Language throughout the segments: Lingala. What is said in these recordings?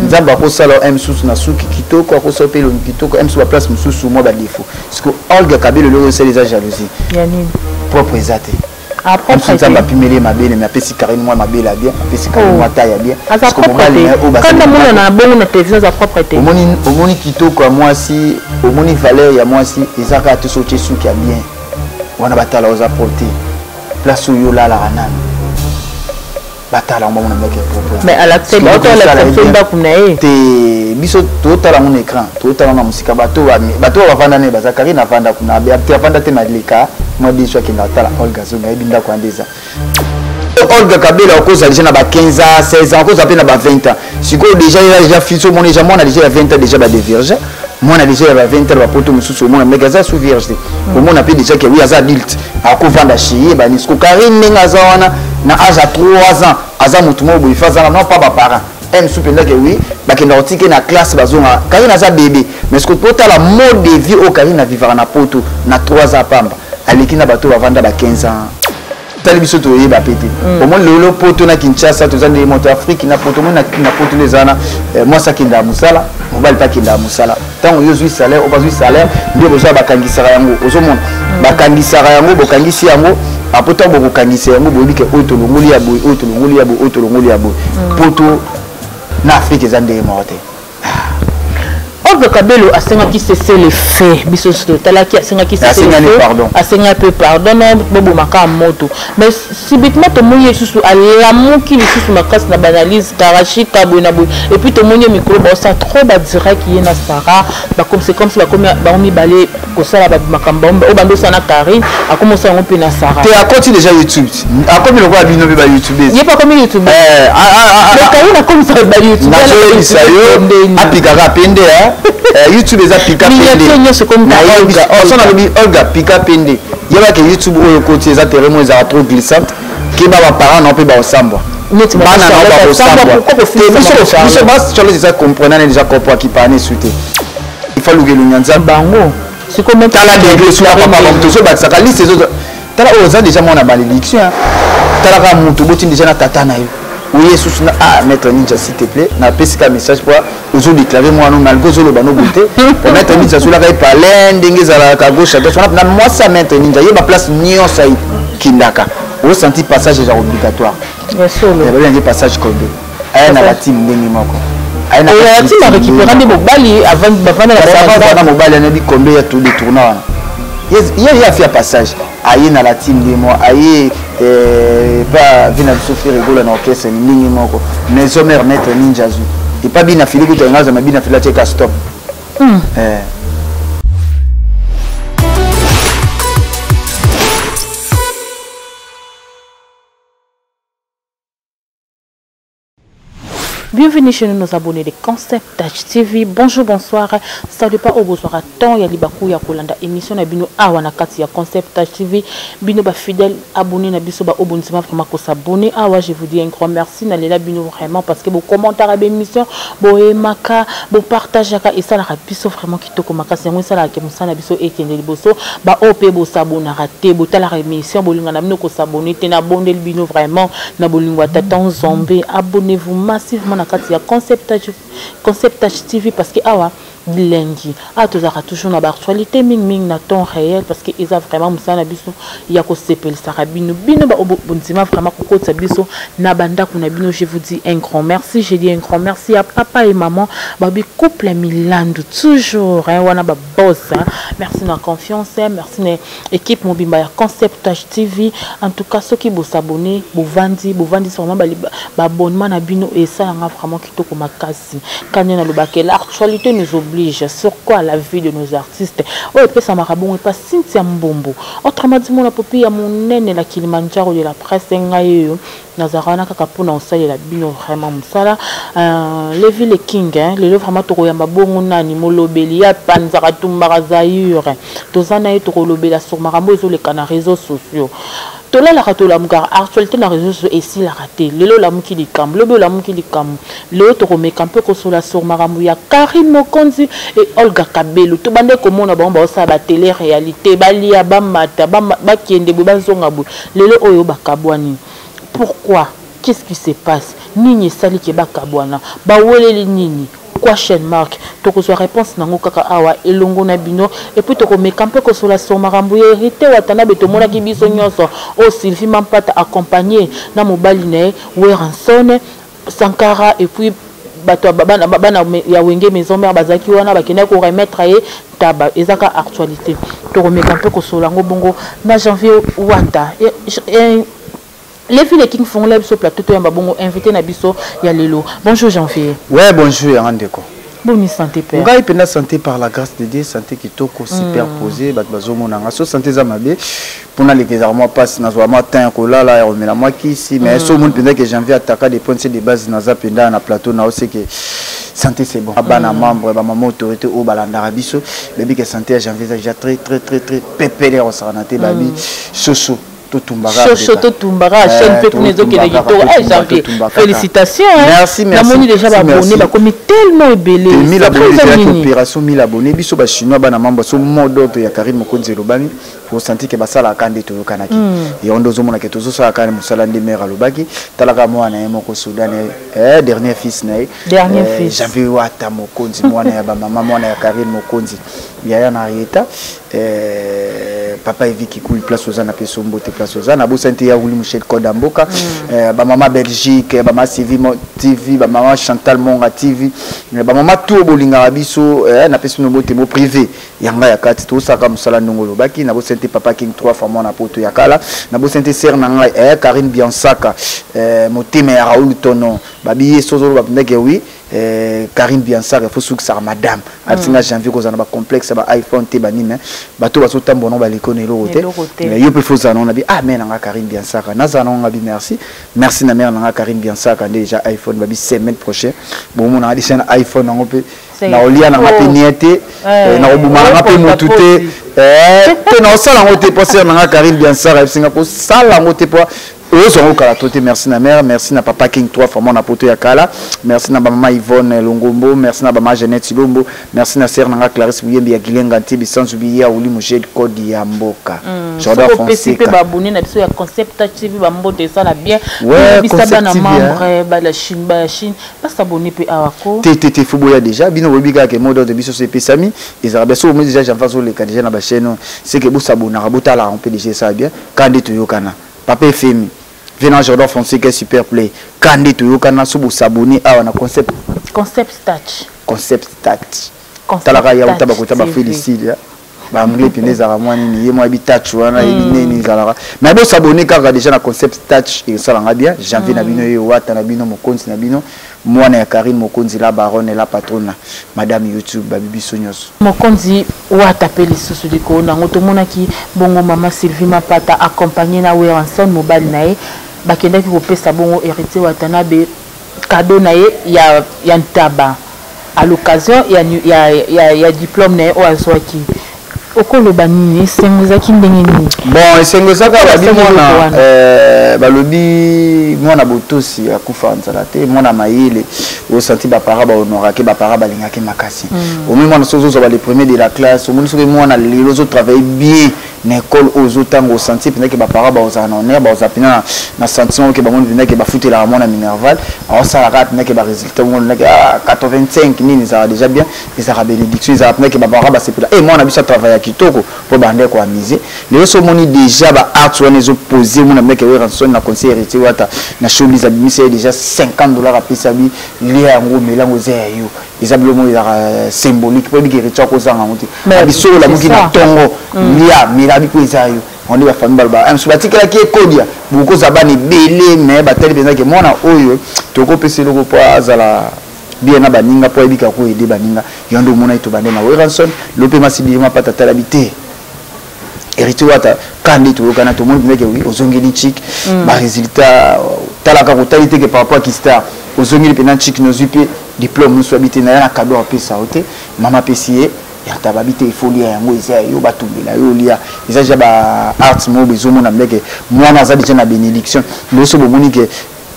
Nzambe akosala yo mosusu na suki kitoko, akosala mpe elongi kitoko, mosusu baplace mosusu mwa badéfaut. Parce que Olga Kabelo, eloko esali eza jalousie. Ya nini? Propre eza te. Ah, propre. Nzambe apimeli ye mabele, mais apesi Karine mwa mabele ya bien, apesi Karine mwa taille ya bien. Aza propre te. Kanda mona na bongo na télévision, aza propre te. Omoni, omoni kitoko ya mwasi, omoni valeur ya mwasi eza kaka te soki otie suki ya bien wana batala oza propre te. Place oyo olalaka nanu, batala yango, bamona ndako ya propre. Mais alakisa biso ndako na ye. Te, biso totala yango na écran, totala yango na mosika. Bato oyo bavanda ne baza. Karine avanda kuna te, avanda te, maleka mwa biso akenda kotala Olga Zonga, ayebi ndako wana eza. Olga Kabela okozala déjà na ba 15 ans, 16 ans, okozala mpe na ba 20 ans. Sikoyo déjà eza déjà fils, omona déjà mwana déjà ya 20 ans, déjà badévierge mwana déjà ya ba 20 ans. Bapoto mosusu omona ndenge aza sous vierge te, omona mpe déjà ke oui, aza adulte, akovanda chez ye bani. Siko Karine, ndenge aza wana na âge ya 3 ans, aza motu moko boye, fa azanga non pas baparent mosusu mpenza ke oui, bakenda kotike na classe, bazonga. Karine aza bébé, mais siko totala mode de vie oyo Karine avivaka na poto na 3 ans pamba, aleki na bato bavanda ba 15 ans. Tali biso toyeba pe te. Omoni lelo poto na Kinshasa toza nde moto Afrique na poto. Omoni na poto nde eza wana, mwasi akendaka mosala, mobali mpe akendaka mosala. Ntango yo ozwi salaire, oyo bazwi salaire nde bozwa, bakangisaka yango. Ozomona bakangisaka yango, bokangisi yango apo ntango bokokangisa yango, boyebi ke oyo tolongoli ya boye, oyo tolongoli ya boye, oyo tolongoli ya boye. Poto na Afrique eza ndenge moko te. Olga Kabelo asengaki cessez-le-feu. Biso nyonso totalaki, asengaki cessez-le-feu, asengaki mpe pardon, no bobomaka moto. Mais subitement tomoni ye lisusu alamuki lisusu makasi na baanalyse karashika boye na boye. Et puis tomoni ye mikolo baosala trop badirect, ye na Sarah bakomi, c'est comme si bakomi bango mibale kosala makambo oyo bandi osala na Karine, akomi osala yango mpe na Sarah. Te, akoti déjà YouTube, akomi lokola bino mpe bayoutube. Ye mpe akomi YouTube, mais Karine akomisaka bayoutube. Nazoyebisa yo, apikaka pende. YouTube eza pika pende nyonso. Ekomi nalobi Olga pika pende, yebaka YouTube oyo okoti eza terrain mo ezalaka trop glissante. Keba, baparent nao mpe baosambwa, bana nao bakosambwa. Biso basi Charlotte eza comprendre déjà comprendre akipane su te, ifaluka elongi ya Nzambe. Bango. Tala degré soka papa bamoto ozobakisaka liste ezo. Tala oyo oza déjà mwana malédiction. Tala kaka moto oboti déjà na tata na yo, oye susu na ah, Maître Ninja, s'il te plaît, napesi ka message po ozodéclare mwana malgré ozoloba no boye te. Po Maître Ninja azolaka ye palin ndenge ezalaka gauche à droite wana na mwasi ya Maître Ninja, ye baplace nyonso ayekendaka, osanti passage eza obligatoire. Babengi passage kobe, aya na batime ndenge moko. Atima récupéra nde mobali bavanda mobali anayebi combien ya tour de tourna wana. Ye afi ya passage, aye na la team nde mo aye pa vi na biso Ferre Gola na orchestre ndenge moko. Maison mère, Maître Ninja azwi epa bina fili kuta yenga azama bina fili atieka stop. Bienvenue chez nous, nos abonnés de Concept Touch TV. Bonjour, bonsoir. Ça dépend au bonsoir. Temps ya libaku ya kolanda émission na bino awa na kati ya Concept Touch TV. Bino ba fidèle abonné na biso ba obonissement vraiment ko s'abonner. Awa je vous dis un grand merci na lela bino vraiment parce que vos commentaires à émission, bo aimaka, bo partageaka et ça la biso vraiment kitoko makasi yango ça la ke musana biso ekende liboso. Ba OP bo s'abonner te, bo tala émission bo linga na bino ko s'abonner te na bondel bino vraiment na bolingo tata Nzambe. Abonnez-vous massivement na kati ya Concept Touch TV parce que awa bilengi awa tozalaka toujours na baactualité mingimingi na temps réel parce que eza vraiment mosala na biso ya kosepelisaka bino, bino bondima vraiment kokotisa biso na bandako na bino. Je vous dis un grand merci, je dis un grand merci à papa et maman babi couple Milandu toujours, hein, wana baboss, hein. Merci na confiance, hein, merci na équipe mobimba ya Concept Touch TV. En tout cas soki bosabone, bovandi bovandi vraiment baabonnement na bino esalanga vraiment kitoko makasi. Kande nalobaki, l'actualité nous oblige sur quoi? La vie de nos artistes oyo epesamaka bongo epa Cynthia Mbombo, autrement dit mona popi ya monene la Kilimanjaro de la presse. Ngai oyo nazalaka wana kaka mpona kosalela bino vraiment mosala. Levi le King, hein, lelo vraiment tokoyamba bongo nani molobeli ya panzaka tumbaka Zaire. Toza na ye, tokolobela sur makambo ezoleka na réseaux sociaux. Tolalaka, tolamukaka, actualité na réseaux sociaux esilaka te. Lelo olamuki likambo, lobi olamuki likambo. Lelo tokomeka mpe kosola sur makambo ya Karine Mokonzi et Olga Kabelo. Tobande komona bango baosala batélé réalité, balia, bamata, bakende boye, bazonga boye. Lelo oyo bakabwani, pourquoi? Qu'est-ce qui se passe? Nini esali ke bakabwana? Baweleli nini? Question mark. Tokozwa réponse nango kaka awa elongo na bino. Et puis tokomeka mpe kosola sur makambo ya Héritier Watanabe. Tomonaki biso nyonso oyo Sylvie Mampata accompagné na mobali na ye Werrason Sankara, et puis bato bana, bana ya Wenge Maison Mère bazalaki wana, bakendaki koremettre ye taba. Ezaka actualité, tokomeka mpe kosola yango bongo na Janvier Wata. Lefi le King, fongola biso plateau, toyamba bongo invité na biso ya lelo. Bonjour Janvier. Ouais, bonjour yanga ndeko. Boni santé, père? Ngai mpenza santé, par la grâce de Dieu, santé kitoko, super posé. Bato bazomona nga so santé eza mabe mpona leka, ezalaka mwa mpasi, nazwa mwa temps ya kolala, ya komela mwa kisi, mais so omoni mpenza ke Janvier ataka de point de base, naza mpenza na plateau na oseke, santé c'est bon. Bana membre, bamama autorité oyo balandaka biso bayebi ke santé ya Janvier eza déjà très très très très pepele ya kosakana te. Babi soso totumbaka. Shosho totumbaka, chaîne mpe kuna ezokende kitoko. Eh Janvier, félicitations. Merci, merci. Namoni déjà baabonné bakomi tellement ebele. 1000 abonnés ezalaki opération 1000 abonnés. Biso bachinois, bana mambo so mot d'ordre ya Karine Mokonzi elobami, osanti ke basalaka nde toyokanaki. Yango nde ozomona ke tozosalaka mosala nde mare alobaki. Talaka mwana ye moko soudan, dernier fils na ye. Dernier fils. Janvier Wata Mokonzi, mwana ya bamama, mwana ya Karine Mokonzi, yaya na Arieta, papa Evi Kikuli, place oza na peso mbote, place oza nabosani te ya Wuli Michel Code ya mboka, bamama Belgique, bamama Sylvie TV, bamama Chantal Monga TV, bamama tu oyo bolingaka biso, napesi bino mbote mo privé yanga ya kati. Tosalaka mosala ndongo olobaki. Nabosani te papa King 3 fois, mwana poto ya kala. Nabosani te sere na ngai, Karine Biansaka, motema ya Raoul Tono. Babi ye so ozoloba mpendake wi Karine Biansaka, faut sukisaka madame abisinga Janvier kozala na bacomplexe ya ba iPhone te, banini, bato bazotambola nango baleko na eloko te. Yo mpe faut ozala nango. Na bi ah, mare nanga Karine Biansaka, nazala nango. Nga bi merci, merci na mare nanga Karine Biansaka. Nde déjà iPhone, babi semaine prochaine bomonanga déjà na iPhone yango. Mpe nakolia nanga mpe nie te, nakoboma nanga mpe motu te te, nakosala yango te, mpo sere nanga Karine Biansaka ayebisinga kosala yango te, mpo ozwa kala to te. Merci na mère, merci na papa King 3 fois, na poto ya kala. Merci na bamama Yvonne Longombo, merci na bamama Jeannette Silombo, merci na sœur nanga Clarisse Buyembi ya Gilenga Ntibi Sanzu Biya Uli Mujed Code ya mboka. Jordan Fonseca mpe baabonné na biso ya Concept TV, bambote, esala bien. Ouais, bisa bana membre ba la Chine, ba ya Chine basabonné mpe awa ko. Te te te, faut boya déjà. Bino boyebi kaka ke mot d'ordre biso so epesami ezalaka bien. So omoni déjà janfa azoleka déjà na bachaîne, c'est que bosabonaka, botalaka mpe déjà, esala bien. Ka nde toyokana, papa Efemi vena Jordan Fonseca, super play. Ka nde toyokana, so bosabone awa na Concept. Concept Touch. Concept Touch. Talaka ya uta bakota bafélicile baanglais mpena ezalaka mwa nini, ye mwa yebi touch wana, yebi nini ezalaka. Mais bosabone kaka déjà na Concept Touch, esalanga bien. Janvier na bino, ye Wata na bino, mokonzi na bino, mwana ya Karine Mokonzi, la baronne, la patrona, madame YouTube, babi biso nyonso. Mokonzi Wata mpe lisusu likolo nango tomonaki bongo mama Sylvie Mapata accompagné na Werrason mobali na ye, bakendaki kopesa bongo Héritier Watanabe cadeau na ye ya ntaba à l'occasion ya diplôme na ye oyo azwaki. Okoloba nini? Esengo ezalaki ndenge nini? Bon, esengo ezaka, babi mwana, balobi mwana botosi akufa nzala te. Mwana mayele, osanti bapara bahonoraki, bapara balingaki makasi. Omoni mwana soki ozozwa le premier de la classe, omoni soki mwana lelo ozotravaille bien na école oyo ozotanga, osanti mpenzaki bapara baozala na honneur, baozala mpena na sentiment oke bamoni mpenzaki bafutelaka mwana minerval, aosalaka mpenzaki barésultat ngo ndaki 85 nini, ezalaka déjà bien, ezalaka bénédiction, ezalaka mpenzaki bapara basepela e mwana biso atravaille ya kitoko mpo bande koamise. Lelo so omoni déjà baart wana ezopose, mona mpenzaki Werrason na conseil Héritier Wata na showbiz abimisa ye déjà 50 $, apesa bi lia yango, omela yango, eza ya yo. Eza biloko moko ezalaka symbolique mpo ebiki Héritier akozanga yango te. Biso olamuki na ntongo, lia, mela, bi mpo eza yo. Onde bafamille baloba mosu batikelaki ye kodia, bokozala bana ebele, mais batali mpenzaki mwana oyo tokopesa eloko mpo azala bien na baninga, mpo ayebika koaider baninga. Yo nde omona ye tobande na Werrason lo mpe Masibili Mapata atalabi te Héritier Wata. Ka nde toyokana, tomoni mpenzaki wi ozongeli chik barésultat. Talaka kotali teke par rapport akistar, ozongeli mpena chik, nozwi mpe diplôme nyonso. Abi te naya na cadeau apesa yo te, mama apesi ye yata, babi te ifo lia yango, eza ya yo, batumbela yo olia. Eza déjà ba art moko bezomona ndeke mwana aza déjà na bénédiction. Loso bomoni ke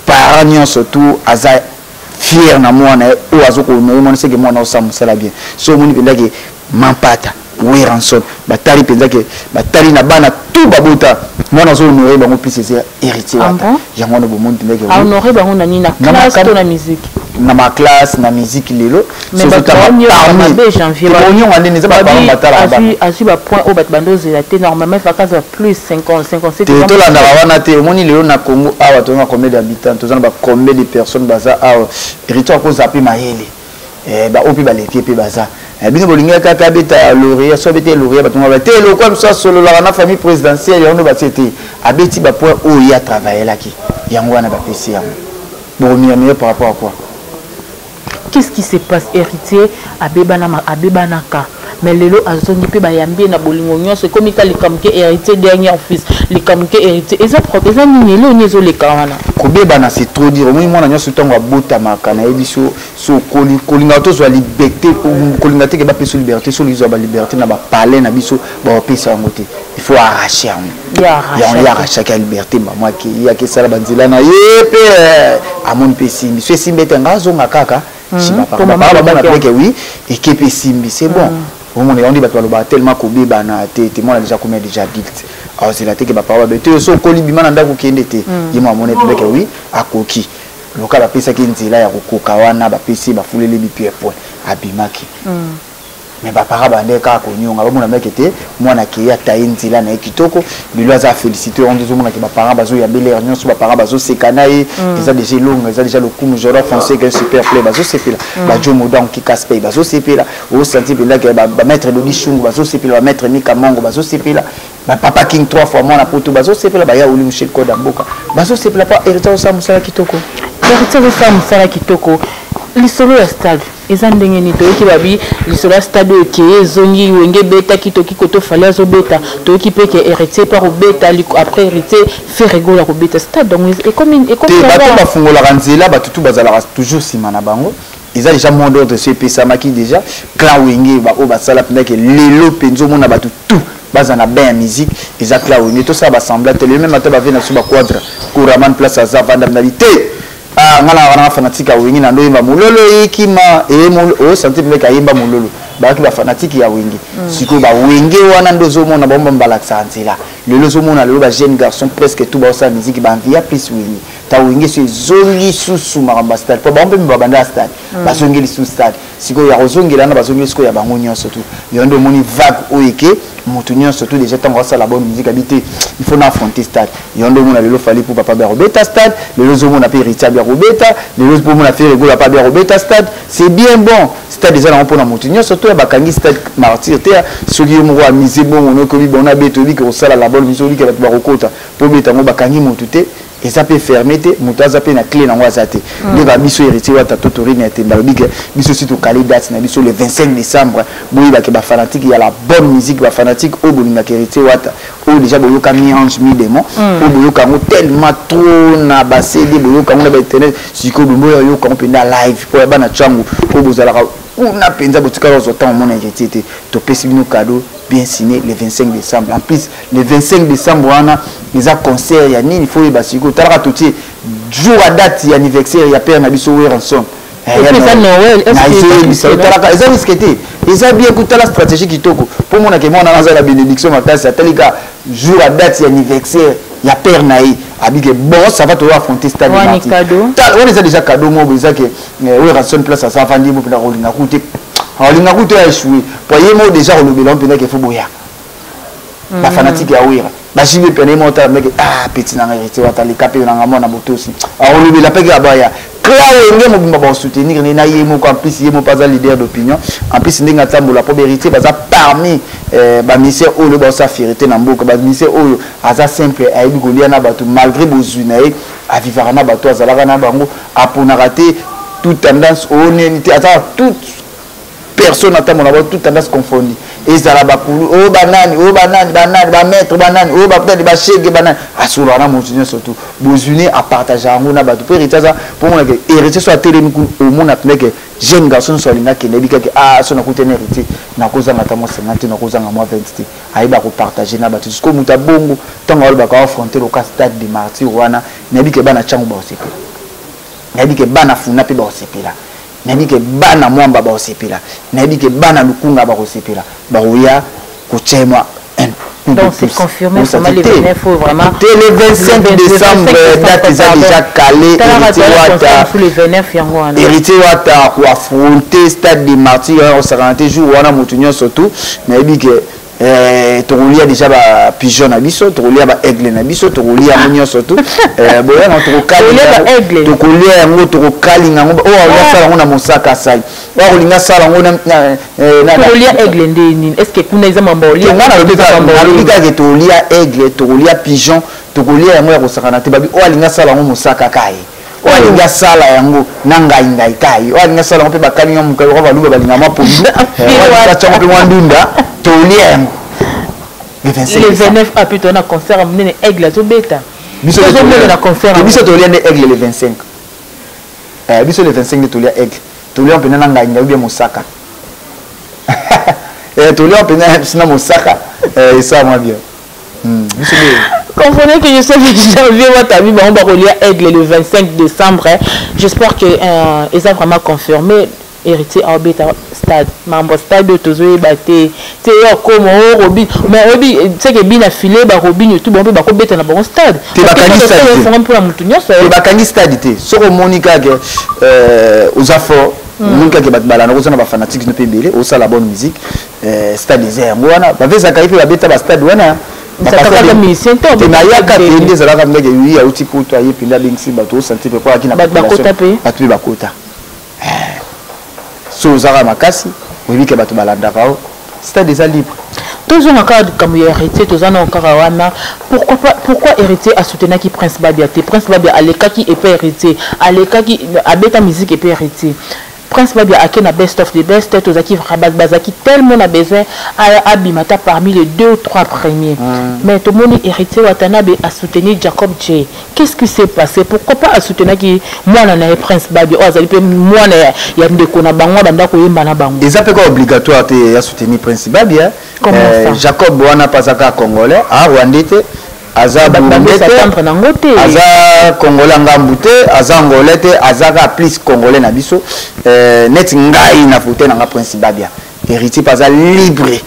parent nyonso tu aza fier na mwana ye oyo azokohonorer mwana, seke mwana osala mosala bien. So omoni mpenza ke Mampata, Werrason batali mpenza ke batali na bana. tout babota, mwana azo honorer bango plus eza Héritier. Ah Wata bon? Yango wana bomoni mpendake. Honoré bango na nini? Na classe to na musique? Na maclasse, na musique lelo. Mais bato baonionga mabe, Janvier. Onionga ndeni? Eza baparent batalaka bana. Azwi bapoint oyo bato bandozela te. Normalement efaka azwa plus 50, 57. Te, tolandaka wana te. Omoni lelo na Congo awa, toza na combien d'habitants? Toza na ba combien de personnes baza awa? Héritier akoza mpe mayele. Baoyo mpe baleki mpe baza. Bino bolingaki kaka abeta lauréat. So abeti lauréat, bato ngo te lokwa mosu asololaka na famille présidentielle. Yango nde batie te, abeti bapoint oyo ye atravaillelaki, yango wana bapesi yango. Bokomiyamiye par rapport à quoi? Qu'est-ce qui se passe? Héritier abebana, abebanaka, mais lelo azongi mpe bayambi ye na bolingo nyonso. Ekomi ka likambo ke Héritier dernier fils, likambo ke Héritier eza propre, eza nini? Eloo nini ezoleka wana? Kobebana, c'est trop dire. Omoni mwana nyonso ntango abotamaka, nayebi so so kolingaka tozwa liberté, kolinga te ke bapesa liberté. So olingi zwa baliberté na bapalais na biso, bapesa yango te, il faut arracher yango. Yango ye arrachaki ya liberté. Mama akei, akesala banzela na ye mpe amoni mpe esimbi. So esimbi ete nga azonga kaka nsima, bamona mpe oui, eke mpe esimbi, c'est bon. Omona yango nde bato balobaka tellement kobebana te te. Mwana déjà komi déjà adulte, azela te ke bapapa babe te so okoli, bima na ndako, okende te. Ye mo amoni mpe ke oui, akoki. Loka bapesaki nzela ya kokoka wana, bapesi, bafuleli bipi point, abimaki. Mais bapara bande kaka konionga, bamona meke te. Mwana akei, ataye nzela na ye kitoko, lelo aza félicité. Wana ozomonake baparent bazoyambela heure nyonso, baparent bazoseka na ye. Eza déjà elonga, eza déjà lokumu. Jordan Fonseca super play, bazosepela. Bajo Modango Kikaspey bazosepela. Osanti mpendake bamaître Dodi Shungu bazosepela, bamaître Mika Mongo bazosepela, bapapa King trois fois mwana poto bazosepela, baya oli Michel Koda mboka bazosepela mpo Héritier osala mosala kitoko. Héritier azosala mosala kitoko. Lisolo ya stade eza ndenge nini? Toyoki babi lisolo ya stade oyo ekeye, ezongi, Wenge ebetaki, toki koto Fally azobeta, toyoki mpe ke Héritier mpe akobeta. Après Héritier, Ferre Gola akobeta stade. Donc ekomi te bato bafungolaka nzela, bato tu bazalaka toujours nsima na bango. Eza déjà mot d'ordre so epesamaki déjà. Clan Wenge oyo basala mpendake lelo mpenza, omona bato tout baza na bain ya musique, eza clan Wenge. Tosala basembla te. Lelo même ata bave na biso baquadre Koraman, place aza vanda nabi te. Ah, nga na wana fanatique ya Wenge na ndoyemba mololo ekima osanti mpendeke ayemba mololo. Bazalaki bafanatike ya Wenge. Sikoyo bawenge wana nde ozomona bango balakisaka nzela. Lelo ozomona, lelo bajeune garçon presque tout baosala musique, banvia plus Wenge. Ta Wenge so ezongi susu makambo ya stade, po bango mpe babanda ya stade, bazongi lisusu stade. Sikoyo ya kozongela wana, bazongeli sikoyo ya bango nyonso tu. Yo nde omoni vague oyo eke, moto nyonso tu déjà ntango asala bonne musique abi te, il faut na affronter stade. Yo nde omona lelo Fally mpo papa bia kobeta stade, lelo ozomona mpe Héritier bia kobeta, lelo mpo omona Ferre Gola pa bia kobeta stade. C'est bien bon. Stade eza nango mpona moto nyonso to ya bakangi stade Martyr te. Soki yo moko amise bongo, nokobi bona beta, oyebiki kosala la bonne musique, oyebiki bato bakokota mpo beta yango. Bakangi motu te, eza mpe fermé te, moto aza mpe na clé nango aza te. Nde ba biso Héritier Wata to Torine ya Tembe alobi ke biso si tokale date na biso le 25 décembre. Boyebake bafanatique ya la bonne musique, bafanatique oyo bolingaka Héritier Wata, oyo déjà boyoka mi ange mi démon, oyo boyoka yango tellement trop na baCD, boyoka yango na bainternet, sikoyo bomboyo oyoka yango mpenza live mpo ya bana ntango oyo bozalaka kuna mpenza, botikala kozwa ntango omona Héritier te. Topesi bino cadeau bien signé le 25 décembre. En plus, le 25 décembre wana eza concert ya nini? Fo oyeba sikoyo, talaka totie jour ya date ya anniversaire ya père na biso Werrason. Eza. Otalaka, eza risque te, eza bien. Kutala stratégie kitoko mpo monake mwana aza na bénédiction makasi. Atalika jour ya date ya anniversaire ya père na ye, abike bon, ça va, toyo affronter stade. Wana eza déjà cadeau moko eza ke Werrason place aza avandi mo mpena kolinga ku te, alinga ku te ya échoué po ye mo déjà kolobela mpena ke fo boya bafanatike ya Wera bajibe pene ye mo otala meke. Ah, petit nanga Héritier Wata leka mpe nanga mwana botosi akolobela mpe kaka baya clan Wenge mobimba bakosoutenir ne na ye moko. En plus, ye moko aza leader d'opinion. En plus, ndenge atambola mpo baHéritier baza parmi bamusicien oyo loyo baosala fierté na mboka, bamusicien oyo aza simple, ayebi kolia na bato malgré bozwi na ye, avivaka na bato, azalaka na bango, aponaka te toute tendance oyo nini te, azaka toute personne atambola bango, toute tendance confondue, ezala bakulu oyo banani, oyo banani, banani bamaître, banani oyo bapetani bashege, banani, asolaka na moto nyonso tu. Bozwi ne apartage yango na bato mpo Héritier aza mpo monake Héritier so atelemi kuna, omona mpendake jeune garçon nyonso alingi akende, yebi kake ah, so nakutani Héritier, nakozanga ata mwa 50 te, nakozanga mwa 20 te. Ayeba kopartage na bato. Sikoyo moto abongo ntango alobaka affronter loka stade de Martyr wana, nayebi ke bana ntango baosepela, nayebi ke bana Funa mpe baosepela, nayebi ke bana Mwamba bakosepela, nayebi ke bana Lukunga bakosepela, bakoya kotia mwa un Donc c'est confirmé vraiment le 29 vraiment. Le 25 décembre, date eza déjà calée. Héritier Wata. Le 29 yango wana. Héritier Wata ko affronter stade des Martyrs en 40 jours wana mutu nyonso tout nayebi ke tokolia déjà ba pigeon na biso, tokolia ba aigle na biso, tokolia yango nyonso tout. Boya na tokokalinga, tokolia yango, tokokalinga yango. Oyo asala yango na mosaka asali, oyo akolinga asala yango na Tokolia aigle nde nini? Est ce que kuna eza mambo olia? Nga nalobi kaka tokolia aigle, tokolia pigeon, tokolia yango ya kosakana te. Babi oyo alingi asala yango mosaka ka ye, oyo alingi asala yango na ngai ngai ka ye, oyo alingi asala yango mpe bakalinga mokai oyo baluba balinga mwa pondu, oyo mpe mwa ndunda, tolia yango. Le 29 api toza na concert ya monene, aigle azobeta. Biso tolia nde aigle le 25. Biso le 25 nde tolia aigle, tolia mpena na ngai ngai ubia mosaka, tolia mpena na mosaka, esala mwa bien. Biso nde Comprenez que je suis Janvier Watabi, bon, on va relier Aigle le 25 décembre. J'espère que ils ont vraiment confirmé. Héritier abeta stade, mambo stade tozoyeba te te yo koma o Robin, mais oyebi c'est que bina filet ba Robin tout bon mpe bakobeta na bango stade. Te, bakangi stade te. Mpona motu nyonso. Te, bakangi stade te. Soki omoni kaka oza fort, omoni kaka bato balanda, oza na bafanatiques no mpe ebele, osala bonne musique, stade eza yango wana. Bavezaka ye mpe babeta bastade wana. Kaka musicien te, nayaka te nde ezalaka ndenge wi auti poto, aye mpenza, abengisi bato, osanti mpe po ayaki na bato bakota mpe. Bato mpe bakota. So ozaka makasi, oyebi ke bato balandaka o, stade eza libre. Tozonga kaka likambo ya Héritier, toza nao kaka wana. Pourquoi pas, pourquoi Héritier asoutenaki Prince Babia te? Prince Babia alekaki epe, Héritier alekaki, abeta musique epe Héritier. Prince Babia ake na Best of the Best, tozalaki, bazalaki tellement na besoin abima ata parmi les deux ou trois premiers. Mais tomoni Héritier Watanabe asoutenir Jacob J. Qu'est-ce qui s'est passé? Pourquoi pas asoutenaki mwana na ye Prince Babia, oyo azali mpe mwana ya ndeko na bango, abanda koyemba na bango? Eza mpe ka obligatoire te ya soutenir Prince Babia. Comment ça? Jacob wana mpe aza kaka congolais, arwandais te, aza burundais te, nango te. Aza congolais ngambu te, aza angolais te, aza kaka plus congolais na biso. Neti ngai na vote nanga Prince Babia. Héritier mpe aza libre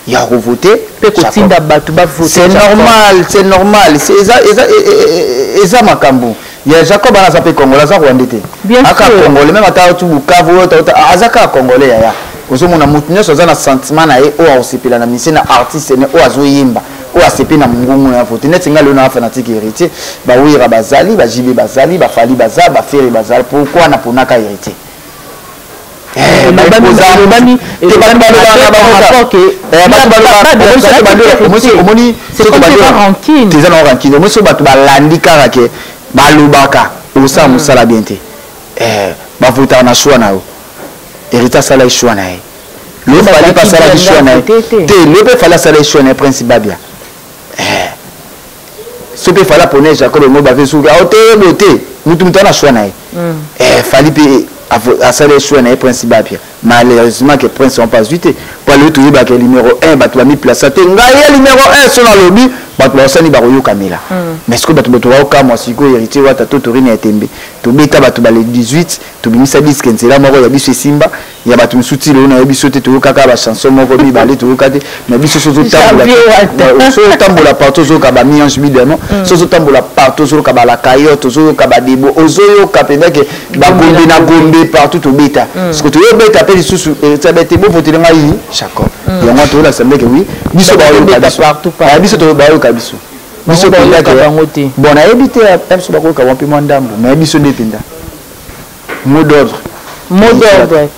ya kovote. Mpe kotinda bato bavote. C'est normal, c'est normal. Eza makambo ya Jacob wana, aza mpe congolais, aza rwandais te, aka congolais. Même ata oti Bukavu, aza kaka congolais. Yaya, ozomona motu nyonso aza na sentiment na ye, oyo akosepela na misie na artiste ne oyo azoyemba, oyo asepe na mongongo na vote. Neti ngai lelo na fanatique Héritier, bawira bazali, bajibe bazali, bafali baza, bafere bazali, pourquoi naponaka Héritier? Omoni eza na rancune. Omoni soki bato balandi kaka ke balobaka, osala mosala bien te. Bavotaka na choix na yo. Héritier asalaki choix na ye, lo Fali mpe asalaki choix na ye te, lo mpe Fali asalaki choix na ye Prince Babia. So mpe Fali apone Jacob yango, bave soki aoteyebo te, mutu ana choix na ye. Fali mpe asali choix na ye Prince Babia. Malheureusement que Prince on pas zwi te, po alobi toyebaka numéro 1, bato bamiplaça te, ngai ya numéro 1. So nalobi bato baosani bakoyokamela, mais sikoyo bato baokamwa. Sikoyo Héritier Wata to torine ya tembe, tobeta bato bale 18, tobimisa disque nzela moko ya biso esimba, ya bato mosusu ti lelo nayebi biso te. Toyokaka bachanson moko mibale, toyoka te. Mais biso so ozotambola partout, ozoyoka bamiange midemo. So ozotambola partout, ozoyoka balakayo, tozoyoka badebo, ozoyoka mpenza ke bagombe na gombe partout tobeta. Parce que toyobeta mpe lisusu Héritier te, bovotele ngai Jacob. Yango toyolakisa ndeke wi biso bayoka biso, biso bayoka biso, biso mpenza. Bon, nayebi te, biso bakoyoka bango mpe mwa ndambo, mais biso nde mpenza mot d'ordre. Mot d'ordre.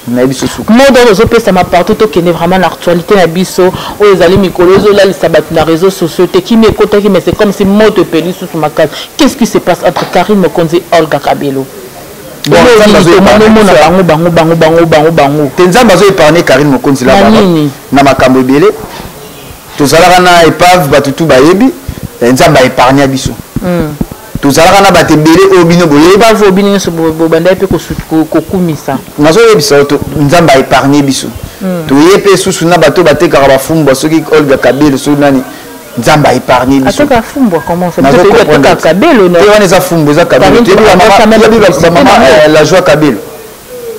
Nayebi so suka. Mot d'ordre ozopesama partout. Tokende vraiment na actualité na biso oyo ezali mikolo ezolalisa bato na réseaux sociaux te. Kimi ekotaki, mais c'est comme si moto epeli susu makasi. Qu'est-ce qui se passe entre Karine Mokonzi, Olga Kabelo? Omona bango bango bango bango bango bango. Te, Nzambe azoépargne Karine Mokonzi na makambo ebele. Tozalaka na épave, bato tu bayebi, Nzambe aépargne biso. Tozalaka na bato ebele oyo bino boyebi. Épave bino nyonso bobandaki mpe kokumisa. Nazoyebisa yo, Nzambe aépargne biso. Toye mpe susu na bato batekaka bafumbwa, soki Olga Kabelo, soki nani, Nzambe aépargne biso. Ateka fumbwa? Comment ça, ateka Kabelo? Te, wana eza fumbwa, eza Kabelo. Yebi bamama La Joie Kabelo,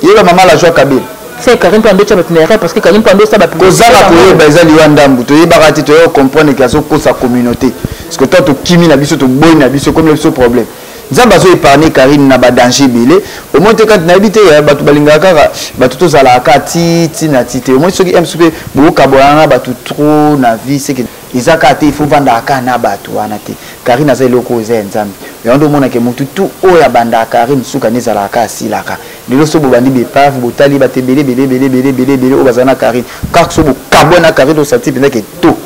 yeba mama La Joie Kabelo. Se Karine mpe andotya bato na erreur, parce que Karine mpe andosala. Kozala koyeba eza liwa ndambu. Toyebaka te, toya comprendre ke azokosa communauté, parce que to tokimi na biso, toboyi na biso, ekomi na biso problème. Nzambe azo épargne Karine na badanger ebele. Omoi te, kati nayebi te, bato balingaka kaka bato tozalaka kaka ti ti na ti te. Omoi soki msu mpe bokokabolana na bato trop na vie, seke eza kaka te, il faut vandaka kaka na bato wana te. Karine aza eloko oyo eza ya Nzambe. Yango nde omonake motu tu oyo abandaka Karine, suka nde ezalaka kaka asilaka. Lelo so bobandi bepave, botali bato ebele ebele ebele ebele ebele ebele oyo bazala na Karine, kaka so bokabwa na Karine, osati mpenza ke to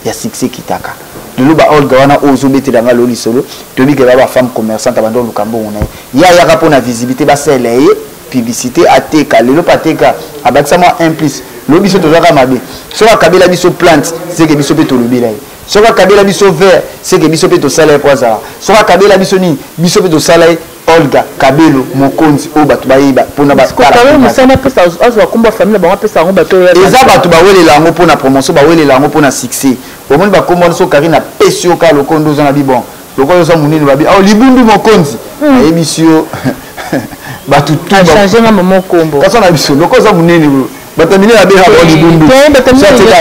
ya succès ekitaka. Lelo ba Olga wana oyo ozobetela nga lelo lisolo, toyebi ke ba bafemme commerçante abanda oluka mbongo na ye, ye ayaka mpo na visibilité, basala ye publicité, ateka. Lelo mpe ateka, abakisa mwa 1 plus. Lelo biso tozwaka mabe. Soki akabela biso plante, seke biso mpe tolobela ye. Soki akabela biso verre, seke biso mpe tosala ye po azala. Soki akabela biso nini, biso mpe tosala ye. Olga Kabelo mokonzi oyo bato bayeba mpona mosala apesa, azwa kombo ya famille na bango, apesa yango bato oyo. Eza bato bawelela yango mpona promotion, bawelela yango mpona succès. Omoni bakombo wana, so Karine apesi yo kaka lokondo oza na bibon, lokola oza monene, babi awa libundu mokonzi, ayebisi yo bato. Change nga mama kombo. Kaso na biso, lokola oza monene, bato minene babengaka bango libundu.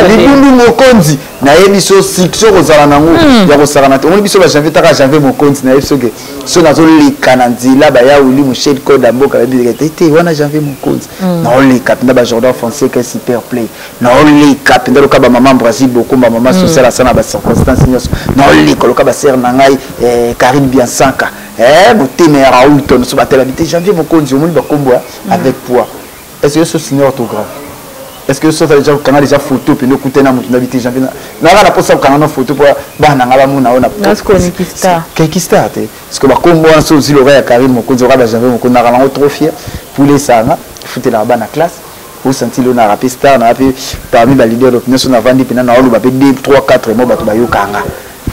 Libundu mokonzi, nayebi so succès kozala nango ya kosakana te. Omoni biso bajanvier, taka Janvier mokonzi, nayebi soki so nazoleka na nzela, baya wili Moshel code ya mboka, bayebi te te wana Janvier mokonzi. Naoleka mpenza bajordan Fonseca super play, naoleka mpenza loka bamama Brazil bokomba, mama social asa na bacirconstance nyonso, naoleka loka basere na ngai Karine Biansanka, motema ya Raoul Tono, so batela te Janvier mokonzi. Omoni bakombo avec poids. Est ce que yo so signe orthographe? Est ce que yo so déjà okanga déjà photo mpe okutani na moto nabi te Janvier, naka na mposa kokanga na photo mpo bana nanga bamona oyo? Na star te, parce que bakombo wana, so ozwi loka ya Karine Mokonzi, oka bajanvier Mokonzi, naka nango trop fier. Pule esanga efutelaka bana classe, osanti lelo naka mpe star, naka mpe parmi baleader d'opinion. So navandi mpena, naoloba mpe 2 3 4 mots, bato bayokanga.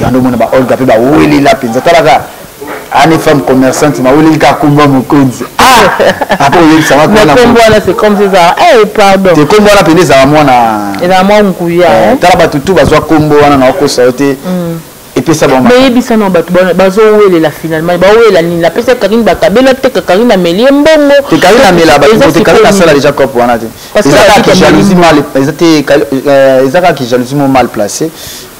Yango omona baolga mpe bawelela mpenza. Talaka ane femme commerçante, maweleli kaka kombo ya mokonzi. Ah, apo oyebisanga. Kombo wana, c'est comme ça, eh pardon. Te, kombo wana pene ezala mwana. Ezala mwa nguya. Tala bato tu bazwa kombo wana, na okosa yo te, epesa bango. Mais yebisa na bato bazowelela, finalement bawelela nini? Napesa Karine, bakabela te, Karine ameli ye mbongo. Te, Karine amela bato te. Karine asala déjà cope wana te. Eza kaka jalousie mal, eza te, eza kaka jalousie mo mal placé.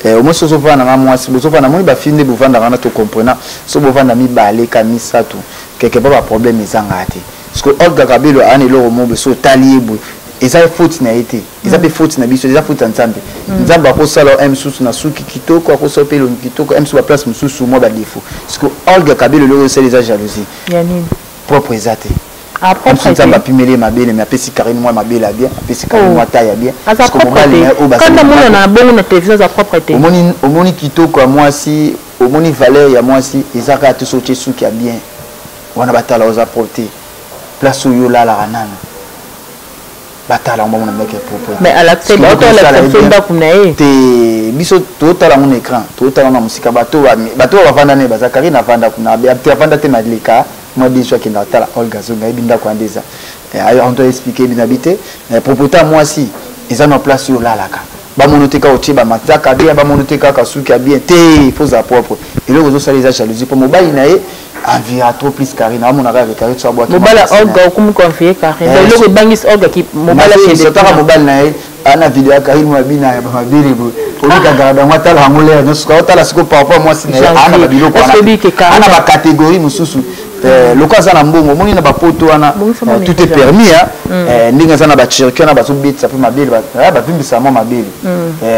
Omoi so ozovanda na mwasi, bozovanda, moni bafille nde bovandaka wana, tocomprena. So bovanda mibale ka misato, quelque part baproblème ezangaka te, parce que Olga Kabelo aa na eloko moko boye. So otali ye boye, eza faute na ye te, eza mpe faute na biso, eza faute ya Nzambe. Nzambe akosala o mosusu na suki kitoko, akosala mpe elongi kitoko, mosusu baplace mosusu mwa badéfaut, parce que Olga Kabelo, eloko osala eza jalousie. Ya nini? Propre eza te. Nzambe apimeli ye mabele, mais apesi Karine mwa mabele ya bien, apesi Karine mwa taille ya bien. Kanda mona na bongo na télévision, aza propre te. Omoni kitoko ya mwasi, omoni valeur ya mwasi eza kaka te so otie suki ya bien wana, batala oza propre te. Place oyo olalaka nano, batala yango, bamona ndako ya propre. Mais alakisa biso ndako na ye. Te, biso totala yango na écran, totala yango na mosika. Bato oyo bavanda ne baza. Karine avanda kuna te, avanda te, maleka mwa biso, akenda kotala Olga, azonga, ayebi ndako wana eza. Anto explique bino abi te, propriété ya mwasi eza na place oyo olalaka. Bamono te kaka otie bamataka bien, bamono te kaka suki ya bien te, faut ozala propre. Eloko ozosala eza jalousie, mpo mobali na ye enviera trop plus Karine, amona kaka Karine so abwaki. Mobali Olga okomi koenvier Karine? Eloko ebangisi Olga, mobali. Akende mobali na ye ana video ya Karine mabina ya bamabele boye, olika garde yango, atala yango lere nyonso, otala sikoyo par rapport mwasi na ye ana babiloko wana, ana bacatégorie mosusu. Loko aza na mbongo, omoni na bapoto wana tout est permis. Ndenge aza na bacircuit wana, bazobetisa mpe mabele, bavimbisa mwa mabele,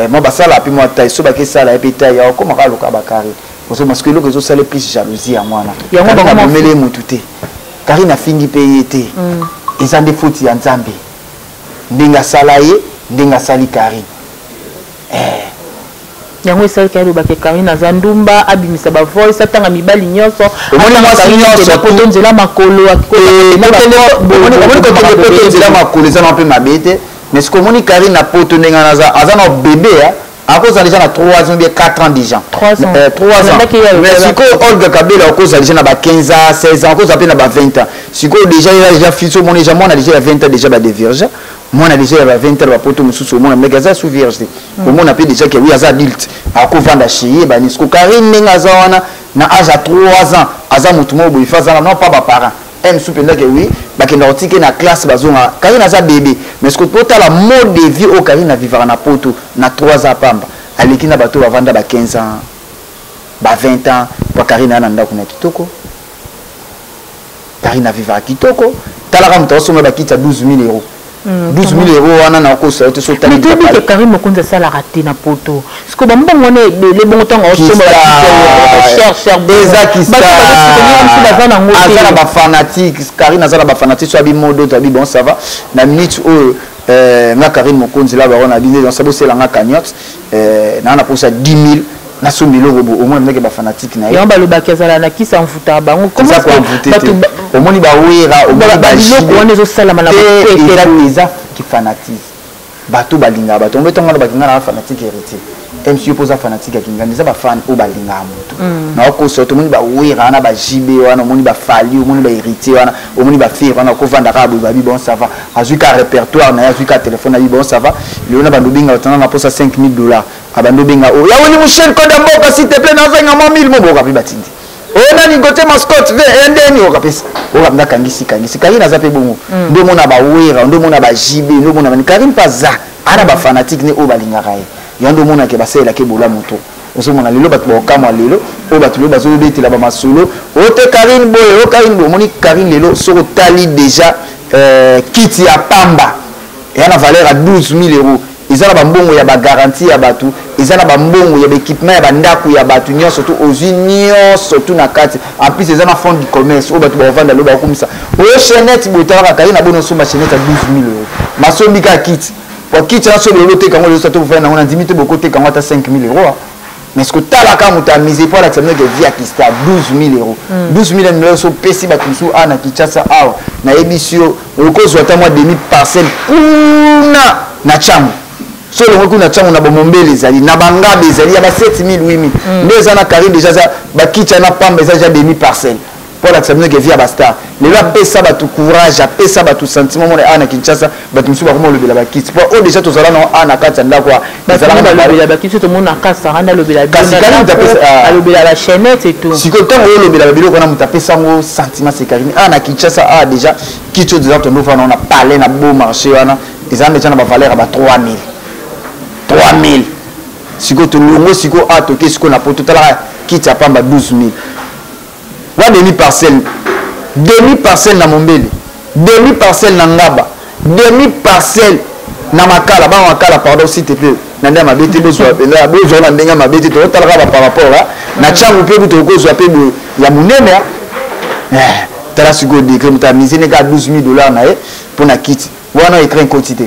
mwa basala mpe mwa taille. So bakesala ye mpe taille, akomaka aluka bakari ozoma. Sikoyo eloko ezosala plus jalousie yango wana. Abomeli ye motu te, Karine afingi mpe ye te, eza nde faute ya Nzambe ndenge asala ye, ndenge asali Karine. Yango esalaki alobaki Karine aza ndumba, abimisa bavoice, atanga mibali nyonso. Omoni mwasi nyonso poto nzela makolo. Omoni kokende poto nzela makolo eza na mpe mabe te, mais soki omoni Karine na poto ndenge wana, aza na bébé, akozala déjà na 3 ans bien 4 ans déjà. 3 ans. 3 ans. Mais sikoyo Olga Kabela akozala déjà na ba 15 ans, 16 ans, akozala mpe na ba 20 ans. Sikoyo déjà eza déjà fils. Omoni déjà mwana déjà ya 20 ans, déjà badevierge. Mwana déjà ya ba 20 ans, bapoto mosusu, omona ndenge aza sous vierge te, omona mpe déjà ke oui, aza adulte, akovanda chez ye bani. Siko Karine ndenge aza wana na âge ya 3 ans, aza motu moko boye, fa azala non pas baparent mosusu mpenza ke oui. Bakenda kotike na classe, bazonga. Karine aza bébé, mais ce que totala mode de vie oyo Karine avivaka na poto na 3 ans pamba, aleki na bato bavanda ba 15 ans, ba 20 ans. Po Karine aya na ndako na kitoko, Karine avivaka kitoko. Talaka moto azosomba bakiti ya 12 000 euros, 12 000 euros wana nakosa yo te. So otali toyebi ke Karine Mokonzi asalaka te na poto. Siko bambongo wana ebele bongo, ntango aosomba cher cher? Eza kisa. Baza nango. Aza na bafanatique. Karine aza na bafanatique. So abi modo to abi bon, ça va na minute oyo. Nga Karine Mokonzi la baron abi nde bosela nga cagnotte naa na posa 10 000, nasomba eloko bo au moins ndenge bafanatique na ye. Yango balobaki azala na kisi amvutaka bango. Eza koamvute te. Omoni bawera, omoni. Biloko wana ezosalama na. Eza kifanatisme. Bato balingaka bato ombe ntongo wana bakinga na bafanatique Héritier mcu mpo oza fanatique ya Kingandi. Eza bafan oyo balingaka moto naokosa. Tomoni bawera wana, bajibe wana, omoni bafali, omoni bahéritier wana, omoni bafere wana, okovanda kaka boye, babi bon, ça va, azwi ka répertoire na ye, azwi ka telefone, abi bon, ça va. Lelo na bando obenga otanga na posa 5000 dollars, abandi obenga oyo yaweli Michel Konda mboka, s'il te plaît, nazenga mwa 1000 mo boka mpe batindi oyo nani Gote Mascotte ve endeni okapesa oyo kapenda kangisi kangisi. Karine aza mpe bongo. Nde omona bawera, nde omona bajibe, nde omona bani. Karine mpe aza ana bafanatique ne oyo balingaka ye. Yango nde omonake basalelaki bolamu to ozomona lelo bato bakokamwa. Lelo oyo bato lelo bazobetela bamasolo oyo te Karine boye, oyo Karine boye. Omoni Karine lelo, soki otali déjà kiti ya pamba eya na valeur ya 12 000 euros. Eza na bambongo ya bagarantie ya bato, eza na bambongo ya baéquipement ya bandako ya bato nyonso tu, ozwi nyonso tu na kati. En plus eza na fond du commerce oyo bato bakovanda lelo bakokumisa oyo chaînette boye. Talaka Karine aboni osomba chaînette ya 12 000 euros, masombi kaka kiti po kiti wana soki lelo oteka yango, lelo to bofanda yango, na ndimi te bokoteka yango ata 5 000 euros. Mais ce que talaka moto amise mpo alakisa bino ke vie ya kista 12 000 euros, 12 000 euros so opesi bato mosusu awa na Kinshasa awa, nayebisi yo, okozwa ata mwa demi parcelle kuna na Ntango so olongwe kuna ntango na bamombele ezali na bangabe ezali ya ba 7000, 8000 nde eza na Karine. Déjà eza bakiti na pamba, eza déjà demi parcelle mpo alakisa bino ke vie ya bastar lelo apesa bato courage, apesa bato sentiment. Mona awa na Kinshasa bato mosusu bakoma olobela bakiti po oyo déjà tozala nango awa na kati ya ndako. Balobela bakiti, tomonaka Sara nde alobela. Kasi Karine moto apesa alobela bachaînette et tout. Sikoyo ntango oyo olobela babiloko wana, moto apesa yango sentiment, c'est Karine. Awa na Kinshasa awa déjà kiti oyo déjà tondofana wana palais na beau marché wana eza déjà na bavaleur ya ba 3000, 3000. Sikoyo tolongo, sikoyo awa toke sikoyo na poto, talaka kiti ya pamba 12 000 wa demi parcelle, demi parcelle na Mombele, demi parcelle na Ngaba, demi parcelle na Makala. Bana Makala, pardon, s'il te plaît, na ndenge ya mabe te, bozwa mpenza, bozwa na ndenge ya mabe te. Tokotalaka ba par rapport na ntango mpe kutu okozwa mpe boye ya monene. Tala sikoyo degré moto amise ne kaka 12 000 dollars na ye mpo na kiti wana. Écran ekoti te,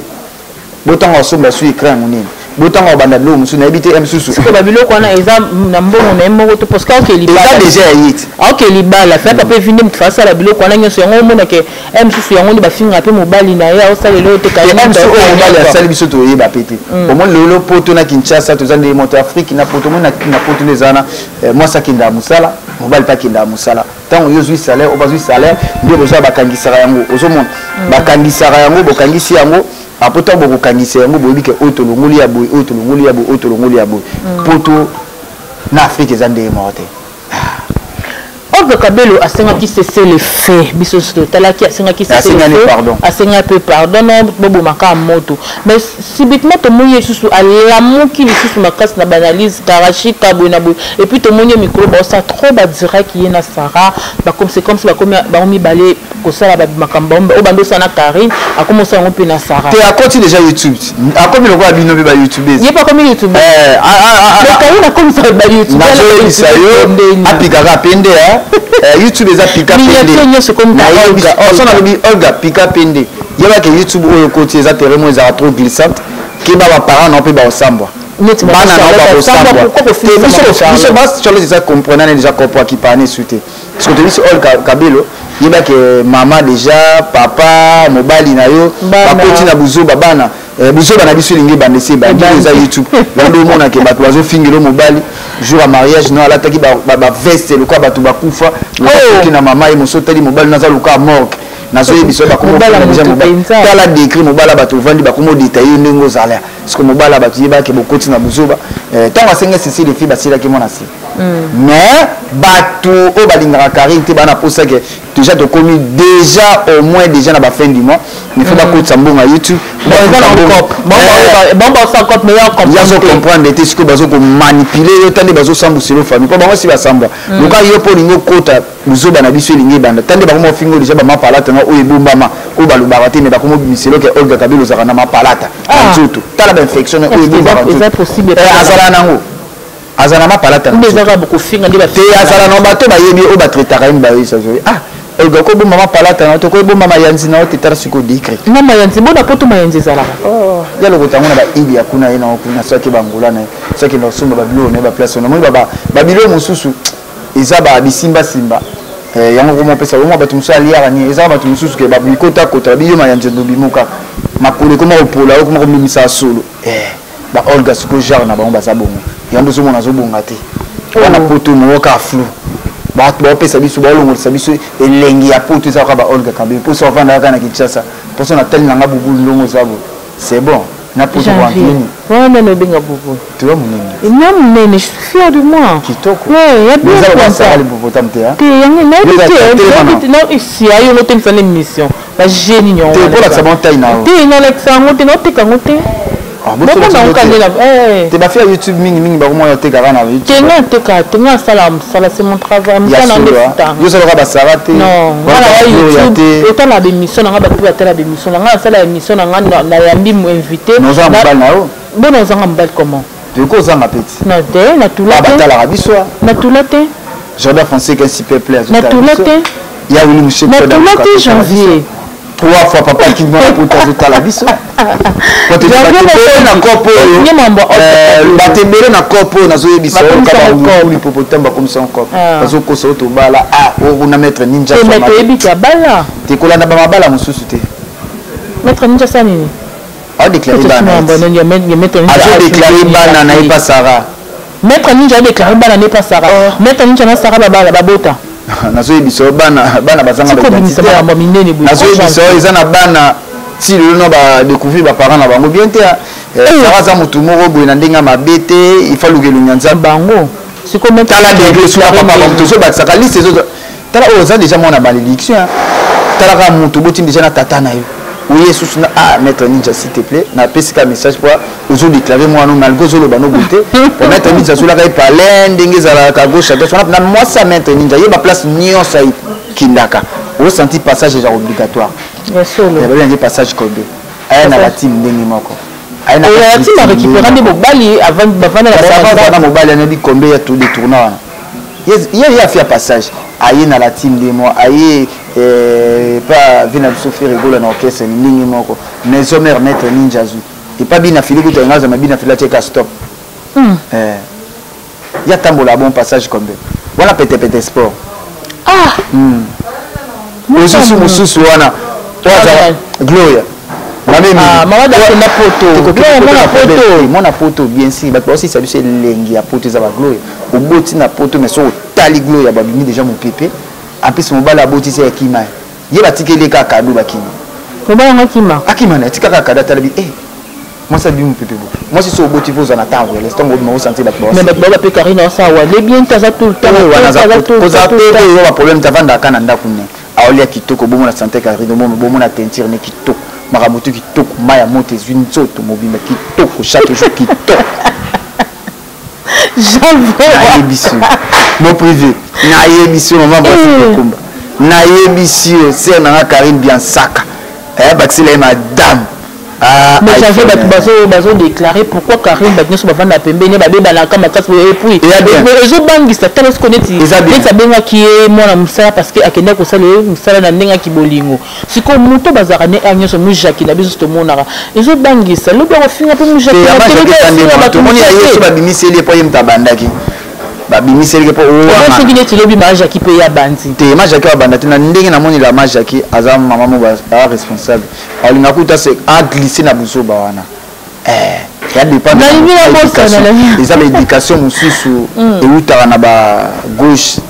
botango asomba su écran ya monene, botango abanda biloko mosusu, nayebi te mosusu. Sikoyo babiloko wana eza na mbongo na ye moko to parce que aoke libala? Eza déjà ya ye te. Aoke libala fe papa evinde moto asala biloko wana nyonso. Yango omonake e mosusu yango nde bafingaka mpe mobali na ye aosala eloko te. Mosusu oyo mobali asali, biso toyeba pe te. Omoni lelo poto na Kinshasa toza nde moto Afrique na poto. Omoni na poto nde eza wana, mwasi akendaka mosala, mobali mpe akendaka mosala. Ntango yo ozwi salaire, oyo bazwi salaire nde bozwa, bakangisaka yango. Ozomona bakangisaka yango, bokangisi yango apo ntango bokokangisa yango, boyebi ke oyo tolongoli ya boye, oyo tolongoli ya boye, oyo tolongoli ya boye. Poto na Afrique eza ndenge moko te. Olga Kabelo asengaki cessez-le-feu. Biso nyonso totalaki, asengaki cessez-le-feu, asengaki mpe pardon no bobomaka moto. Mais subitement tomoni ye lisusu alamuki lisusu makasi na baanalyse karashika boye na boye. Et puis tomoni ye mikolo baosala trop badirect ye na Sara, bakomi, c'est comme si bakomi bango mibale kosala makambo oyo bandi osala na Karine, akomi osala yango mpe na Sara. Te, akoti déjà YouTube, akomi lokola bino mpe bayoutubes. Ye mpe akomi YouTube? Karine akomisaka bayoutube. Nazoyebisa yo, apikaka pende. YouTube eza pika pende nyonso. Ekomi nalobi Olga pika pende, yebaka YouTube oyo ekoti eza terrain mo ezalaka trop glissante. Keba, baparent nao mpe baosambwa, bana nao bakosambwa. Biso bas Charlotte eza comprenant déjà comprend akipane su te, parce que toyebisi Olga Kabelo, yebake mama déjà, papa, mobali na yo bakoti na buzoba. Bana buzoba na biso elingi ebanda, esi ebandi. Eza YouTube yango omonake bato bazofingela mobali jour ya mariage no alataki baveste lokola bato bakufa. Oki na mama ye moso otali mobali naza lokola morgue. Nazoyebisa yo, Mobala bakomo moto mpenza. Tala décret, mobala bato ovandi, bakomo détaille ndenge ozala. Parce que mobala bato, yebake bokoti na buzoba. Ntango asenge cessez le feu, basilaki mwana se. Mais bato oyo balingaka Karine te, bana posa ke déjà tokomi déjà au moins déjà na bafin du mois, il faut bakotisa mbongo ya YouTube. Eza na cop bango, basala cop, mais ya yazo comprendre. Comprendre te. Sikoyo bazokomanipuler yo, ta nde bazosambwisela famille, mpo bango si basambwa loka yo mpo olingi okota buzoba na biso, elingi ebanda. Ta nde bango mofingo déjà bamapalata na oyo ebombama, oyo balobaka te, me bakomobimisela oke Olga Kabila ozalaka na mapalata na nzoto. Tala bainfection oyo ebombaka. Eza possible? Azala nango, azala na mapalata na nde nzoto. Ezaka bokofinga nde. Te, azala na bato bayebi oyo batraitaka ye, bayebisa ah, Olga, kobomba mapalata na yo te, koyebomba mayanzi na yo te. Tala sikoyo décret. Na mayanzi bona poto, mayanzi ezalaka. Ya lokota yango na baili ya kuna, ye nango kuna, soki bangola na ye, soki na kosomba babiloko na ye, baplace wana omoni babiloko mosusu eza bisimbasimba. Yango koma opesa omwa bato mosusu aliaka nini. Ezaka bato mosusu ke bikotakota babiyo mayanzi, ndobimo kaka makolo ekoma kopola, okoma komimisa solo. Baolga sikoyo genre na bango baza bongo. Yango ozomona azobonga te wana poto moko kaka flou. Bato baopesa biso, baolongolisa biso elengi ya poto, eza kaka baolga Kabelo. Mposo avanda kaka na Kinshasa, mposo natali nanga bubulu ndongo oza boye, c'est bon na poto. Janvier. Nini? Wana nani obenga bubu? Toya monene. Na monene, je suis fière de moi. Kitoko. Ouais, ya bien. Eza comme ça. basala l'hippopotame te? Te, yango nayebi Eza te. telema. Nayebi te, esi ayo ngo temisa na émission bageni nyongo. Te, mpo bango taille na yo. Te, nalakisa yango te, naoteka yango te. Ah, boso moko lakisa nango yango te. kandela. Te, bafi ya YouTube mingimingi bakomona otekaka na Te, YouTube. nga nateka te, nga asala mosala, c'est mon travail. Ya Mosala nde solo. futanga. Yo osalaka basara te? Non, nga na wa YouTube, otala bémission na nga, bato batala bémission na nga, asala émission na nga, nayambi mo invité. Ozanga mobali na yo? Bona ozanga mobali comment? Toyeki ozanga peti. Na te, natula te. Batalaka biso. Natula te. Jordan Fonseca, un super play. Natula te. Ya Wili Mushek. Natula te, Janvier. Trois fois papa kimona poto azotala biso. Na kopo oyo, bato ebele na kopo oyo nazoyebisa hippopotame bakomisa kopo, bazokosa oyo tobala okuna maître Ninja. Toyebi ke abala. Te, kolanda bamabala mosusu te. Maître Ninja sa nini? Aodéclaré bana, azodéclaré bana na ye pa Sara. Maître Ninja adéclaré bana ne pa Sara? Maître Ninja na Sara babala, babota? Nazoyebisa yo, bana, bana bazanga. Sikobimisa makambo minene boye. Nazoyebisa yo, eza na bana ti lelo no badécouvrir baparent na bango bien te. Sara aza motu moko boye na ndenge ya mabe te, ifa luka elongi ya Nzambe. Bango siko. Tala degré soka papa bango, tozobakisaka liste ezo. Tala oyo oza déjà mwana malédiction. Tala kaka motu oboti déjà na tata na yo, oye susu na ah, maître Ninja, s'il te plaît, napesi ka message po ozodéclare mwana malgré ozoloba no boye te. Po maître Ninja azolaka ye palin ndenge ezalaka gauche à droite wana na mwasi ya maître Ninja, ye baplace nyonso ayekendaka, osanti passage eza obligatoire. Ya solo. Babengi passage kobe, aya na batime ndenge moko. Oyo atima récupéra nde mobali bavanda. Na mobali anayebi combien ya tour de tourna wana. Ye afi ya passage, aye na la team nde mo aye pa vi na biso Ferre Gola na orchestre ndenge moko, maison mère maître Ninja azwi epa bina fili kuta yenga azama bina fili atieka stop. Ya tambola bon passage combien wana, petepete sport. Mosusu mosusu wana oyo azala Gloria. Mama dakenda poto. Mwana poto. Mwana poto, bien sûr. Bato baosisa biso elengi ya poto eza bagloria. Oboti na poto, mais soki otali Gloria, babimi déjà mopepe. Apesi mobali abotisi, ya kima ye, batikeli kaka kado, bakimi. Mobali yango akima? Akima na atikaka kado. Atala bi mwasi abimi mopepe bo. Mwasi so oboti fo ozwa na temps relais, ntango obima osanti bato. Mais bato bao bape Karine osala wale bien te, aza tout le temps. Kozala pe oyo baproblème te, avandaka na ndako ne, aolia kitoko, bomona santé Karine, bomona teinture ne kitoko, makambo tu kitoko, mai ya moto ezwi nzoto mobimba kitoko, chaque jour kitoko. Nayebisi yo mo privé, nayebisi yo mama mwasi kokumba, nayebisi yo sœur nanga Karine Biansaka, bakisela ye madame. Mais janvier, bato bazodéclare pourquoi Karine, bato nyonso bavanda pembeni, babebanaka makasi, et puis ezobangisa. Tala siko neti abengaki ye mwana mosala parce que akendaki kosala ye mosala na ndenge aki bolingo. Sikoyo moto bazalaka ne aire nyonso, mujaki na biso tomonaka, ezobangisa lobi akofinga mpe mujaki. Tomoni ya ye so babimiseli ye mpo ye moto abandaki, babimiseli mpo. Soki neti lobi majaki mpe ya bandi. Te, majaki abanda te. Na ndenge namonela majaki, aza mama mo aza responsable, alinga kuta se aglisse na buzoba wana. Ya dépendre, eza baéducation mosusu eutaka na bagauche.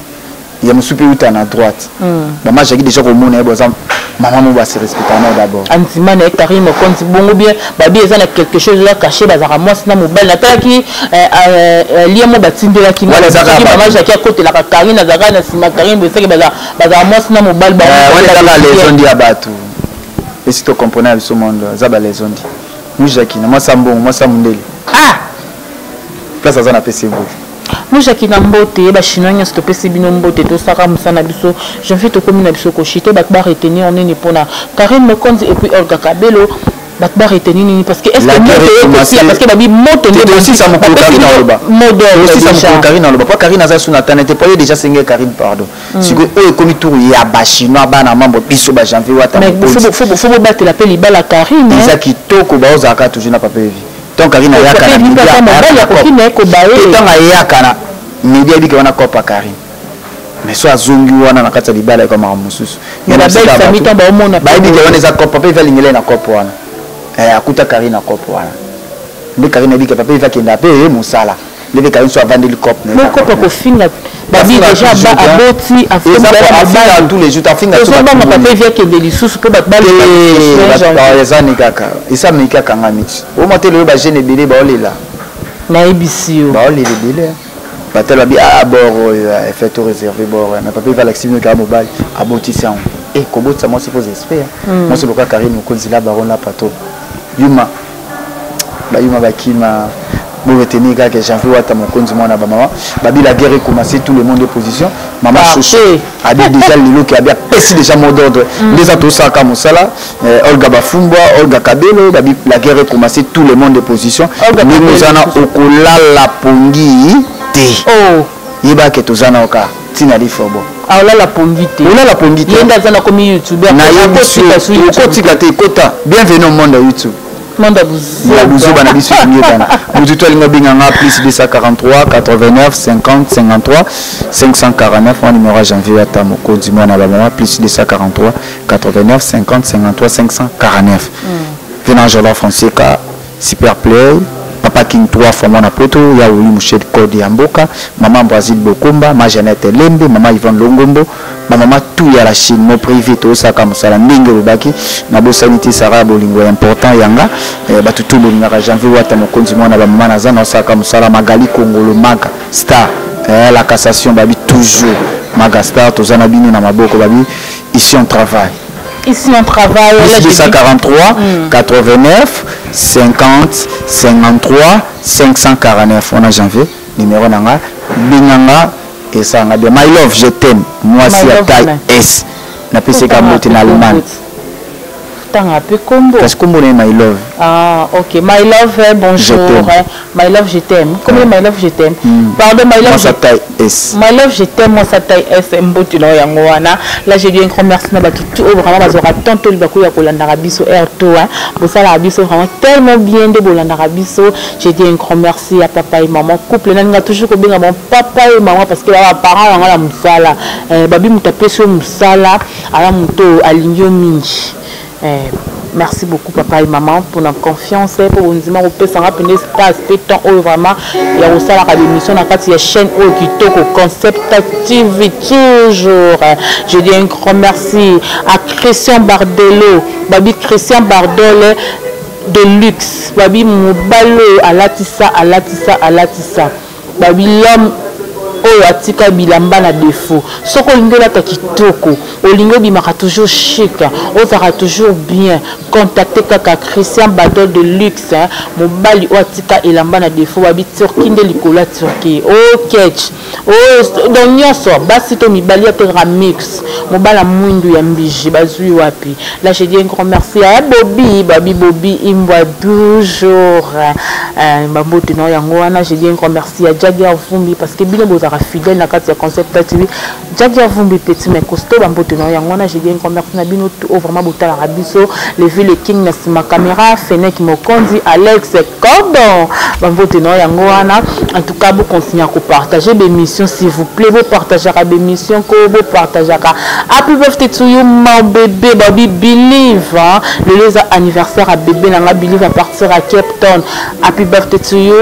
Ya mosusu mpe euta na droite. Mama Jackie déjà komona ye boza mama mo base respecta nao d'abord. Andima na ye Karine Mokonzi bongo bien babi eza na quelque chose eza caché, bazalaka mwasi na mobali. Natalaki lien mo batindelaki mama Jackie akotelaka Karine, azalaka na nsima Karine boye, seke bazalaka mwasi na mobali. Wana ezaka lesondi ya bato esi tocomprene ya biso monde, eza balesondi. Mu Jackie na mwasi ya mbongo, mwasi ya mondele. Ah, place aza na pesi mbote. Mojaki na mbote, bachinois nyonso topesi bino mbote. Tosaka mosala na biso. Janvier, tokomi na biso koshite. Bato baretenir nini mpona Karine Mokonzi et puis Olga Kabelo? Bato baretenir nini? Parce que est ce que moto ekosia? Parce que babi moto nde osisa mokolo Karine aloba, osisa mokolo Karine aloba, po Karine aza su na tane te, po ye déjà senge Karine pardon. Sikoyo oyo ekomi tour ya bachinois, bana mambo biso bajanvier wata. Fo bobatela mpe libala Karine. Eza kitoko, baozalaka toujours na papa Evi. Donc Karine ayaka na media, ntango ayaka na media ebike wana kopa Karine, mais so azongi wana na kati ya libala ekomaka mosusu. Bayebi ke wana eza kope. Papa Evi alingela ye na kope wana, akuta Karine na kope wana nde Karine ayebike papa Evi akenda mpe ye mosala nde mpe Karine so avandeli cope. Mokopa kofinga, babi déjà aboti. Afinga tous les jours, afinga. Tozobanga papa Evi akende lisusu mpo bato. Eza ni kaka esameki akanga miti oma te. Lelo bajeune ebele baolela. Nayebisi yo. Baolela ebele, batala babi a bord oyo effet to réservé bord. Mais papa Evi alakisi bino kaka mobali abotisi yango. E kobotisa mwasi faux esprit, mwasi loka Karine Mokonzi la baron la pato yuma, bayuma bakima. Boretenir kaka Janvier Wata Mokonzi, mwana bamama. Babi la guerre est commencée, tout le monde est position. Mama Shosho abi déjà lelo ke abi apesi déjà mot d'ordre nde eza tosalaka mosala. Olga Bafumbwa, Olga Kabelo, babi la guerre est commencée, tout le monde est position. Ndenge oza na okolala pongi te, yebake toza na oka ntina lifobo. Aolala pongi te. Olala pongi te. Ye nde aza na komi YouTube. Nayebi okotika te, ekota. Bienvenue au monde ya YouTube. Monde ya buzoba na biso elingi ebana. Motu to alingi obenganga, plus 243 89 50 53 549, mwa numéro ya Janvier Ata Mokonzi, mwana bamama, plus 243 89 50 53 549. Vena Jordan Fonseca Super Play, Papa King 3 fois, mwana poto ya Woli Mushel, code ya mboka, mama Brazil Bokomba, ma Jeannette Lembe, mama Yvonne Longombo, bamama tout ya la Chine mo privé. Tosaka mosala ndenge olobaki, nabosani te Sara ya bolingo ya important yanga. Bato tu bolingaka Janvier Wata Mokonzi, mwana bamama, naza naosaka mosala. Magali Kongolo Maga Star, la cassation, babi toujours Maga Star, toza na bino na maboko. Babi ici on travaille. Ici on travaille. Plus 243 89 50 53 549, wana Janvier numéro na nga. Benganga, esanga bien. My love, je t'aime, mwasi ya taille S, napeseka mbote na Allemagne. Tanga mpe kombo. Kasi kombo na ye My Love. Ah ok, My Love, bonjour. My Love, je t'aime. Comment? My Love, je t'aime. Pardon, My Love. Mwasi taille S. My Love, je t'aime, mwasi taille S, mbote na yango wana. Là, j'ai dit un grand merci na bato tout oyo vraiment bazwaka temps to libaku ya kolandaka biso air to bosalaka biso vraiment tellement bien nde bolandaka biso. J'ai dit un grand merci à papa et maman, couple naninga toujours kobenga bon papa et maman, parce que ba parents yanga na mosala. Babi moto apesi yo mosala, ala moto alingi yo mingi. Merci beaucoup papa et maman pour la confiance, pour bondima kopesanga pene espace mpe temps oyo vraiment ya kosalaka bémission na kati ya chaîne oyo kitoko, Concept TV toujours. Je dis un grand merci à Christian Bardelo, babi Christian Bardole de luxe, babi mobali oyo alatisa, alatisa, alatisa, babi l'homme oyo atika bilamba na défaut. Soki olingi olata kitoko, olingi obimaka toujours chic, ozalaka toujours bien, contacte kaka Christian Badol de luxe, mobali oyo atika elamba na défaut. Babi Turquie nde likolo ya Turquie, oketch donc nyonso, basi to mibali atekaka mix, mobala mwindu ya mbiji bazwi wapi. Là, je dis un grand merci à Bobi, babi Bobi Imbwa toujours, bambote na yango wana. Je dis un grand merci à Jaguar Vumbi, parce que bino bozalaka fidèle na kati ya Concept TV. Jaguar Vumbi, petit mais costaud, bambote na yango wana. Je dis un grand merci na bino tout oyo vraiment botalaka biso. Le ville king na nsima caméra, Fenek Mokonzi, Alex Cordon, bambote na yango wana. En tout cas, bocontinue kopartage bémission, s'il vous plaît. Bopartageaka bémission ko bopartageaka. Happy birthday to you, mon bébé, babi Believe, hein? Lelo eza anniversaire ya bébé nanga Believe à partir à Cape Town. Happy birthday to you,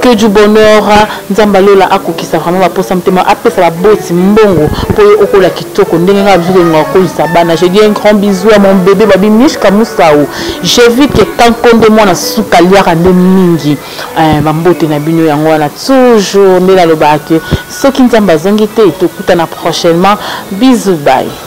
que du bonheur. Nzambe alola akokisa vraiment. posa motema apesa baboti mbongo mpo ye okola kitoko ndenge ngai biso tolinga kokolisa bana. Je dis un grand bisou à mon bébé babi Mishka Musau. J'ai vu que kankonde mwana suka aliaka nde mingi. Bambote na bino yango wana, toujours nde nalobaka ke soki Nzambe azongi te, tokutana prochainement. Bisou, bye.